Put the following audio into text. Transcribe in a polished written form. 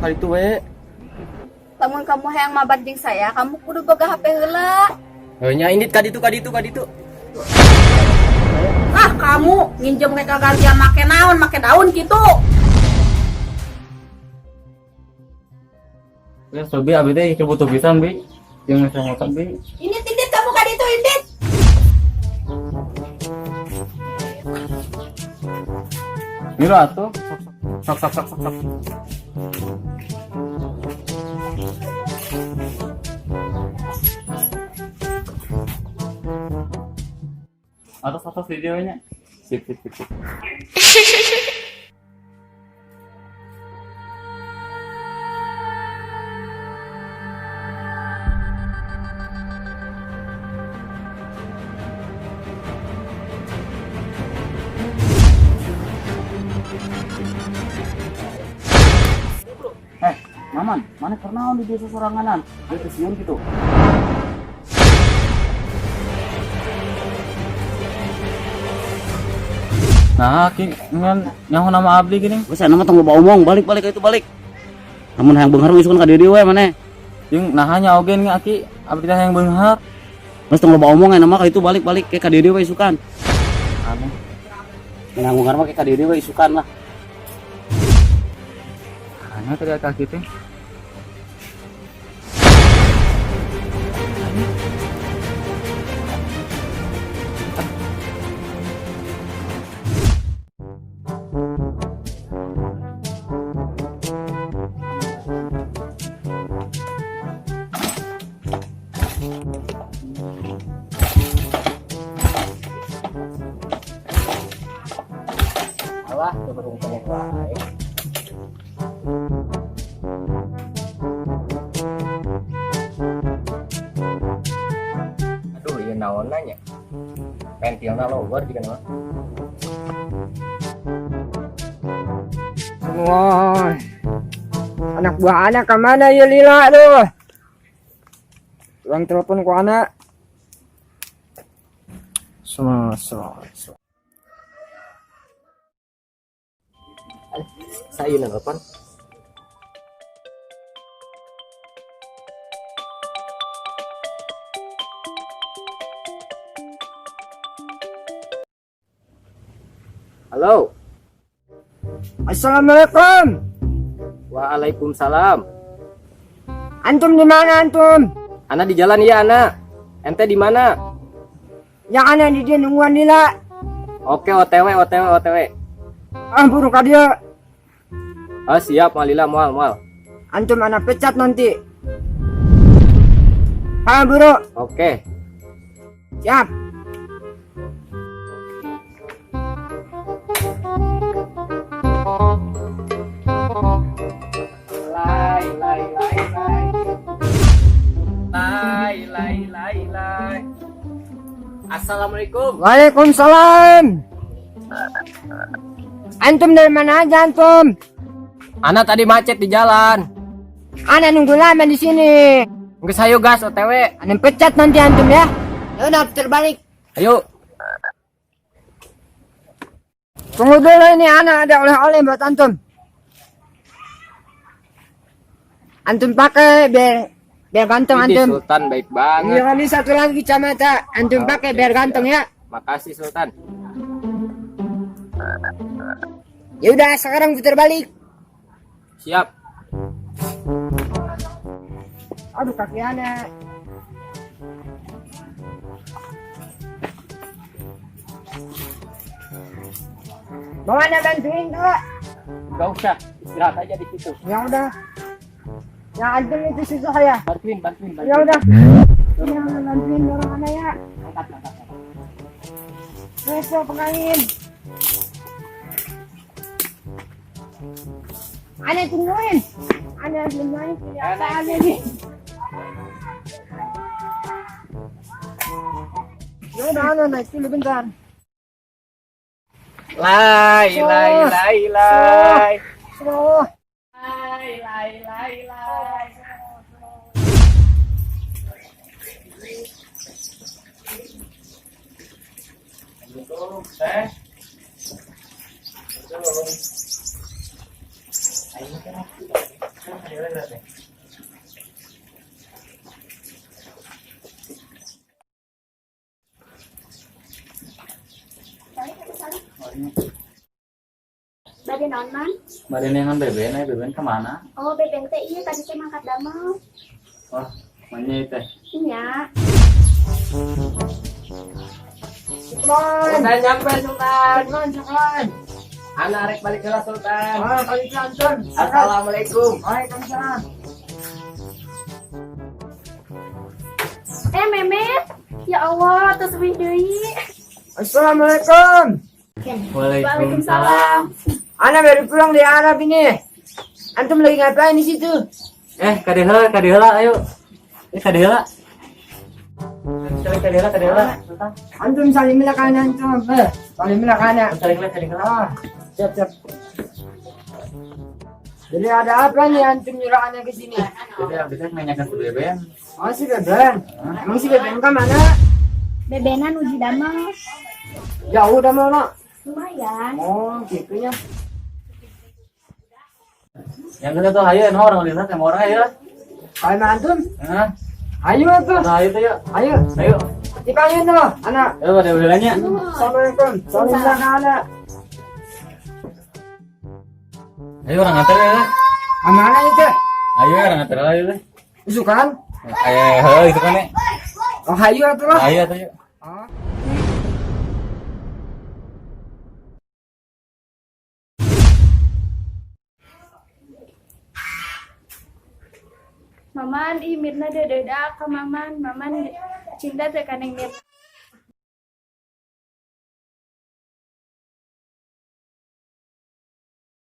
Ka ditu we. Lamun kamu hayang mabat jeung saya, kamu kudu boga HP heula. Heuh nya indit ka ditu ka ditu ka ditu. Ah, kamu nginjem ke kagantian make naon, make daun gitu. Ya sobi abi teh butuh pisan bi. Jeung saya ngotot bi. Ini indit kamu ka ditu indit. Miro atuh. Sok sok sok sok sok. Atas atas videonya. Sip sip sip. Sip. Eh, Maman, mana karena di desa soranganan? Dia kesian gitu. Nah, ki ngan nyaho nama abdi gini. Geus aya nama tong loba omong, balik-balik ka itu balik. Lamun hayang beunghar mah isukan ka dieu we maneh. Jeung naha nya oge nih aki, abdi teh hayang beunghar. Geus tong loba omong aya nama ka itu balik-balik ke ka dieu we isukan. Aneh. Hayang beunghar mah ke ka dieu we isukan lah. Aneh tadi kaki teh. Alah, coba kamu wae. Aduh, ieu naon nya? Pentilna lower juga nama. Wah, anak buah anak kemana ya lila tuh? Tukang telepon ku anak. Semua, semua, semua. Saya nelpon. Halo. Assalamualaikum. Waalaikumsalam. Antum di mana antum? Ana di jalan ya, Ana. Ente di mana? Yang ana di dia nungguan lila. Oke, OTW, OTW, OTW. Ah, buru ka dia. Ah, siap, Malila, mual, mual. Antum ana pecat nanti. Ah, buru. Oke. Siap. Lai, lai, lai, lai. Lai, lai, lai, lai. Assalamualaikum. Waalaikumsalam. Antum dari mana aja antum? Ana tadi macet di jalan. Ana nunggu lama di sini. Nggak ayo gas OTW. Ana pecat nanti antum ya. Ya udah terbalik. Ayo. Tunggu dulu ini ana ada oleh-oleh buat antum. Antum pakai biar ganteng Ini antum. Sultan baik banget. Iya, ini satu lagi kacamata. Antum pakai Oke, biar ganteng siap. ya. Makasih Sultan. Ya udah sekarang putar balik. Siap. Aduh kaki ana. Mau ana bantuin enggak? Gak usah, istirahat aja di situ. Ya udah. Yang antum itu susah ya. Bantuin, bantuin, bantuin. Ya udah. Ini ana bantuin orang ana ya. Angkat, angkat, angkat. Besok pegangin. Ana tungguin. Ana belum naik ini apa ana nih? Ya udah ana naik dulu bentar. Lai, lai, lai, lai. Slow. Lai, lai, lai, lai. Assalamualaikum, teh. Assalamualaikum. Bade naon, Man? Bade neangan Beben, eh Beben kemana? Oh, Beben teh iya tadi teh mangkat damel. Wah, mana teh? Iya. Sultan. Sultan nyampe Sultan. Sultan, Sultan. Anak rek balik heula Sultan. Ah, kali Sultan. Assalamualaikum. Waalaikumsalam. Eh, Memet. Ya Allah, terus wih deui. Assalamualaikum. Waalaikumsalam. Ana baru pulang dari Arab ini. Antum lagi ngapain di situ? Eh, kade heula, kade heula, ayo. Eh, kade heula. Kade heula, kade heula. Sultan. Antum salim lah kan antum. Eh, salim lah kan. Saling lah, saling lah. Ah, siap siap. Jadi ada apa nih antum nyuruh ana ke sini? Jadi abdi teh nanyakan si Beben. Oh, si Beben. Emang si Beben ke mana? Bebenan uji damel. Jauh dah mana? Lumayan. Oh, gitunya. Yang kita tuh hayu anu orang lihat sama orang ayo. Kayak antum? Hah? Ayo tuh. Nah, ayo tuh yuk. Ayo. Ayo. Dipanggil tuh, anak. Ayo pada ulanya. Assalamualaikum. Salim lah ke anak. Ayo orang nganter ya. Mana itu? Ayo orang nganter ayo deh. Usukan? Ayo, heuh itu kan ya. Oh, hayu atuh lah. Ayo tuh yuk. Ah. Maman, ih Mirna dededak ka Maman. Maman cinta teh ka Neng Mirna.